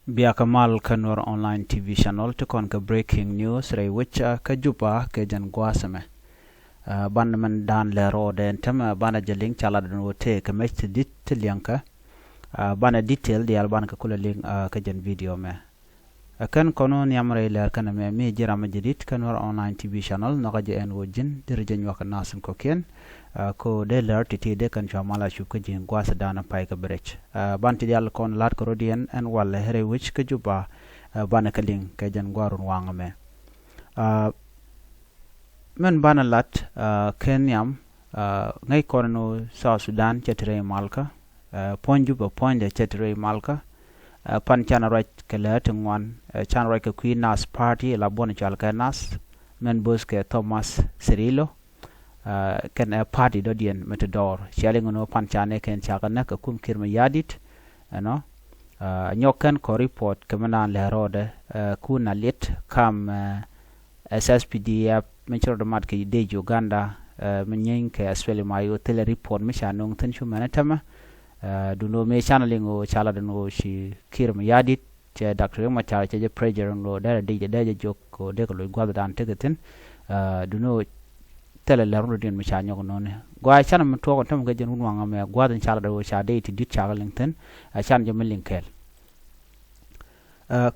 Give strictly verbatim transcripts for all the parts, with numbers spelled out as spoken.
Biakä mal kä Nuer Online T V channel ti kɔn kɛ breaking news rɛy wec kä Juba kɛ jɛn gua̱a̱th ɛmɛ. Banɛ mɛn da̱a̱n lɛ rɔɔdɛ ɛn tämɛ banɛ jɛ liŋ ca lat ɛn wä tëë kɛ mec ti di̱t ti liɛŋkä. Banɛ detail diaal banɛ kɛ kulɛ liŋ kä jɛn video mɛ. Ɛ kɛn kɔn wä nhiam rɛy lɛr kɛn ɛmɛ mi ji̱ ram mi jɛ di̱t kä Nuer Online T V channel nhɔkä jɛ ɛn wä ji̱n deri jɛ nyuak kɛ nath in kɔkiɛn. Ko dee lɛr ti̱ti̱ dee kɛn cua mal a cup kä ji̱ gua̱a̱th da̱a̱n pay kɛ bi rɛc. Ban ti diaal kɔn la̱t kɛ rɔ̱diɛn ɛn walɛ rɛy wec kä Juba. Banɛ kɛ liŋ kɛ jɛn gua̱a̱r run waŋ ɛmɛ. Mɛn banɛ lat kɛ nhiam ŋäc kɔn ni South Sudan cɛ ti rɛy malkä. Puɔ̱ny Juba puɔ̱nydɛ cɛ ti rɛy malkä. Pan canɛ ruac kɛ lɛ ti ŋuan canɛ ruac kɛ kui̱ nath party la buɔ̱n cual kɛ nath. Mɛn bo̱th kɛ Thomas Cirillo. Kɛn ɛ party dɔ̱diɛn mi ti dɔɔr ciali ŋun wä pan canɛ kɛn cakɛ näk kɛ kum Kiir Mayardit. Ɛnɔ nyɔk kɛn kɔ report kɛ mi naan lɛ rɔɔdɛ. Kun a liet kam S S P D F mi ci rɔɔdɛ mat kɛ dec Uganda. Mi nyieeny kɛ Australia ma yo thilɛ report mi ca no̱o̱ŋ thi̱n cu mɛn ɛ tämɛ. Dun wä mi canɛ liŋ wä ca lat dun wä ci Kiir Mayardit cɛ Doctor Riek Machar cɛ jɛ pressure in ɣöö derɛ dic dee jɛ jiök kɛ ɣöö dee kɛ loc gua̱thdan tekɛ thi̱n. Duni ɣöö thilɛ lɛr run rɔ̱diɛn mi ca nyɔk nööni gua̱a̱ canɛ mi tuɔɔk in tämɛ kɛ jɛn wun waŋä mɛ gua̱th in ca lat ɣöö ca dee ti di̱t ca kɛ liŋ thi̱n. Ɛ can jɛ mi liŋ kɛɛl.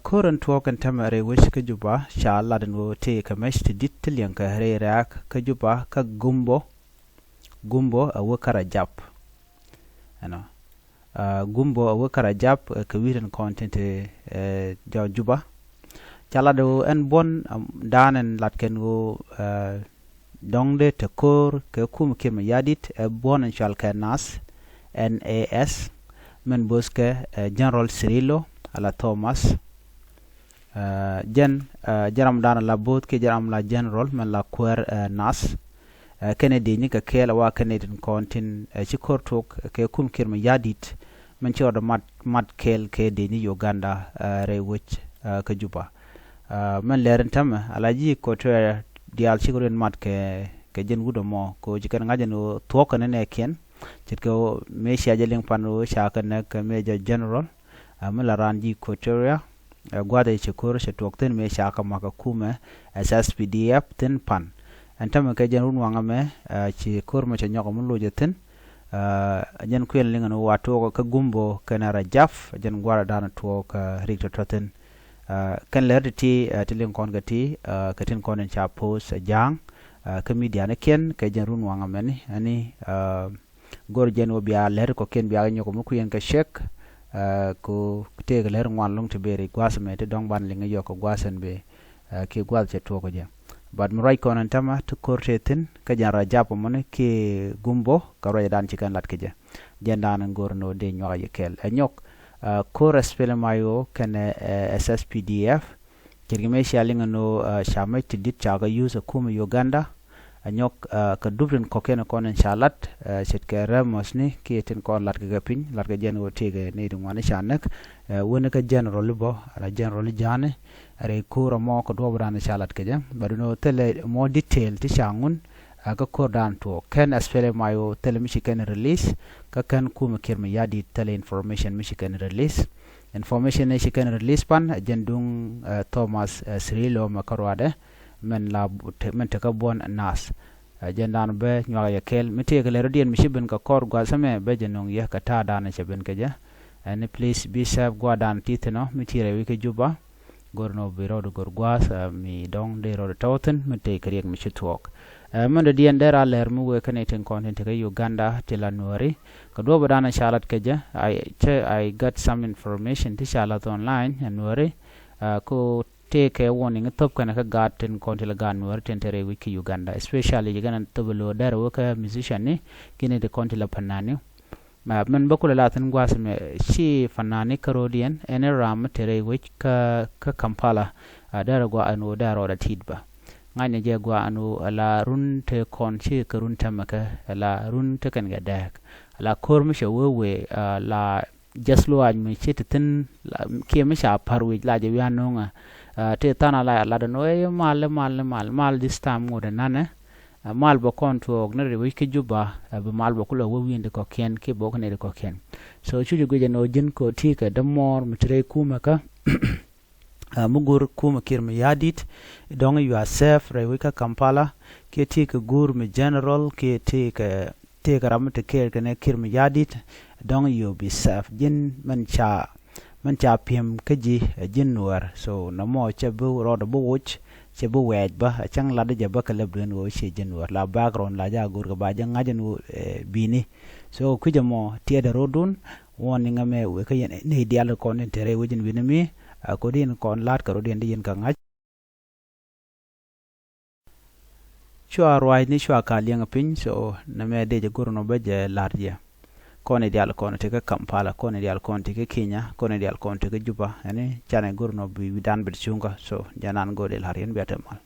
Ko̱r in tuɔɔk in tämɛ rɛy wec kä Juba ca lat in ɣöö tëë kɛ mec ti di̱t ti liɛŋ kɛ rɛy rɛ̈ɛ̈k kä Juba kä Gumbo. Gumbo a wä kä Rajab. Ɛnɔ Gumbo a wä kä Rajab kɛ wi̱i̱dɛn kɔn tin te jɔw Juba. Ca lat ɣöö ɛn buɔ̱n da̱a̱n ɛn lat kɛn ɣöö dɔ̱ŋ dee te ko̱o̱r kɛ kum Kiir Mayardit ɛ buɔ̱n ɛn cual kɛ nath N A S. Mɛn bo̱th kɛ General Cirillo ala Thomas. Jɛn jɛn ram da̱a̱n ala bo̱th kiɛ jɛn ram la General mɛn la kuäär nath. Kɛnɛ dec ni kɛ kɛɛl a wa kɛnɛ tin kɔn tin ci ko̱r tuɔk kɛ kum Kiir Mayardit. Mɛn ci rɔɔdɛ mat mat kɛɛl kɛ dec ni Uganda rɛy wec kä Juba. Mɛn lɛr in tämɛ ala ji̱ Equatoria diaal cikɛ rɔɔdɛ mat kɛ kɛ jɛn wut ɛmɔ kɛ ɣöö ci kɛn ŋa̱c ɛn ɣöö thuɔ̱k kɛn nɛɛkiɛn. Ce̱tkɛ ɣöö mëë cia jɛ liŋ pan ɣöö ca kɛ näk kɛ Major General mi la raan ji̱ Equatoria. Gua̱a̱th ëë ci ko̱r cɛ tuɔɔk thi̱n mëë ca kɛ ma̱k ɛ kumɛ S S P D F thi̱n pan. Ɛn tämɛ kɛ jɛn run waŋä mɛ ci ko̱r mɛ cɛ nyɔk ɛmɛ loc ɛ thi̱n. Jɛn kuɛn liŋ ɛn wa tuɔɔk kä Gumbo kɛnɛ Rajab jɛn gua̱a̱r ɛ da̱a̱n tuɔɔk rik tɔ̱tɔ̱ thi̱n. Kɛn lɛr ti ti ti liŋ kɔn kɛ ti kɛ tin kɔn in ca post ɛ ja̱a̱ŋ kä media ni kiɛn kɛ jɛn run waŋä mɛni ɛni. Go̱r jɛn wä bia lɛr kɔkiɛn bia nyɔk mi kui̱n kɛ cek. Ku tëëk lɛr ŋuan lo̱ŋ ti beri gua̱a̱th mɛ ti dɔ̱ŋ ban liŋ yɔk kɛ gua̱a̱th ɛn bee. Kiɛ gua̱a̱th cɛ tuɔɔk kɛ jɛ. But mi ruac kɔn ɛn tämɛ ti ko̱r tëë thi̱n kä jɛn Rajab mɔni kiɛ Gumbo kɛ ruacdan ci kɛn lat kɛ jɛ. Jɛn dan ɛn go̱r ni wä dee nyuak yɛ kɛɛl ɛ nyɔk. Ko̱r S P L M I O kɛnɛ S S P D F. Ce̱tkɛ mëë cia liŋ ɛn ɣöö ca mec ti di̱t ca kɛ yuth ɛ kum Uganda. Ɛ nyɔk kɛ dup tin kɔ̱kiɛn kɔn in ca lat ce̱tkɛ rɛmɔsni kiɛ tin kɔn lat kɛ kɛ piny lat kɛ jɛn ɣöö tëëkɛ nɛy ti ŋuani ca näk. Wäni kä general i̱ bä ala general i̱ ja̱a̱ni rɛy ko̱r ɛmɔ kɛ duɔɔpdan ca lat kɛ jɛ. But ɛn ɣöö thilɛ more detail ti ca ŋun kä ko̱rdan tuɔɔk kɛn S P L M I O thilɛ mi ci kɛn release. Kä kɛn kumɛ Kiir Mayardit thilɛ information mi ci kɛn release. Information ni ci kɛn release pan ɛ jɛn duŋ Thomas Cirillo mɛ kä ruadɛ. Mɛn la mɛn tekä buɔn nath. Ɛ jɛn dan bɛ nyuak yɛ kɛɛl mi tëëkɛ lɛ rɔ̱diɛn mi ci ben kɛ kɔr gua̱a̱th ɛmɛ bɛ jɛ nuŋ yɛ kɛ ta̱a̱ dan cɛ ben kɛ jɛ. Ɛn please be safe gua̱a̱r dan ti thi̱nɔ mi ti rɛy wi̱c kä Juba. Go̱r nɔ bi rɔɔd go̱r gua̱a̱th mi dɔ̱ŋ dee rɔɔd tɔ̱ thi̱n mi tëëkɛ riɛk mi ci thuɔɔk. Mɛn dɔ̱diɛn dee ra lɛr mi wee kä ni tin kɔn tin tekɛ Uganda ti la Nuääri. Kɛ duɔ̱ɔ̱p dan ca lat kɛ jɛ I got some information ti ca lath online ɛ Nuääri. Ko tëëkɛ warning thop kɛnɛ kä gaat tin kɔn ti la gaat Nuääri tin te rɛy wi̱c kä Uganda especially ci kɛn thop lo̱o̱ dɛr wä kä musician ni kini ti kɔn ti la panani. Mɛ mɛn bä kulɛ la thi̱n gua̱a̱th mɛ ci fanani kä ro̱diɛn ɛn ram mi te rɛy wec kä kä Kampala. Dɛr gua ɛn ɣöö dɛr rɔɔdɛ ti̱i̱t bä ŋa̱cnɛ jɛ gua ɛn ɣöö ala run te kɔn ci kɛ run tämɛ kɛ ala run te kɛn kɛ dɛɛk. Ala ko̱r mi cɛ wee wee ala jɛth luaac mi ci ti thi̱n kiɛ mi ca pa̱r wi̱c la jɛ wi̱i̱ anöŋɛ. Ti tha̱a̱n ala lat ɛn ɣöö ɛ mal mal mal mal this time ŋot ɛn nanɛ. Mal bä kɔn tuɔɔk ni ri wi̱c kä Juba bi mal bä kulɛ wä wi̱i̱n ti kɔ̱kiɛn kiɛ bä wä kä nɛy ti kɔ̱kiɛn. So cu jɛ guic ɛn ɣöö ji̱n kɛ ɣöö ti kɛ dämuɔɔr mi ti rɛy kumɛ kä Ɛ, mi go̱o̱r kumɛ Kiir Mayardit, dɔ̱ŋ you are safe rɛy wec kä Kampala, kiɛ tëëkɛ go̱o̱r mi general, kiɛ tëëkɛ, tëëkɛ ram mi te kɛɛl kɛnɛ Kiir Mayardit, dɔ̱ŋ you be safe. Ji̱n mɛn ca, mɛn ca pi̱em kä ji̱, ɛ ji̱n Nuäär. So nɔmɔ cɛ bi rɔɔdɛ bi woc, cɛ bi wɛɛc bä, ɛ cäŋ latdä jɛ bä kɛ läpdun ɣöö ciɛ ji̱n Nuäär. La background la jɛ a go̱o̱r kɛ ba jɛ ŋa̱c ɛn ɣöö, ɛ, bi̱i̱ni. So kui̱c ɛmɔ tiɛɛdɛ rɔɔdun, warning ɛmɛ wek kä yɛn nɛy diaal kɔn tin te rɛy wec in wi̱ni mi, a kodi in kɔn la̱t kɛ rɔ̱diɛn di yɛn kɛ ŋa̱c. Cua ruacni cua ka liɛŋ piny, so nɛmɛ dee jɛ go̱r nɔ bä jɛ la̱r yɛ. Kɔn i̱ diaal kɔn ti kä Kampala, kɔn i̱ diaal kɔn ti kä Kenya, kɔn i̱ diaal kɔn ti kä Juba, ɛni canɛ go̱r nɔ bi wi̱dan bit cuŋkä, so jɛ nan go̱r dee la̱r yɛn bia te mal.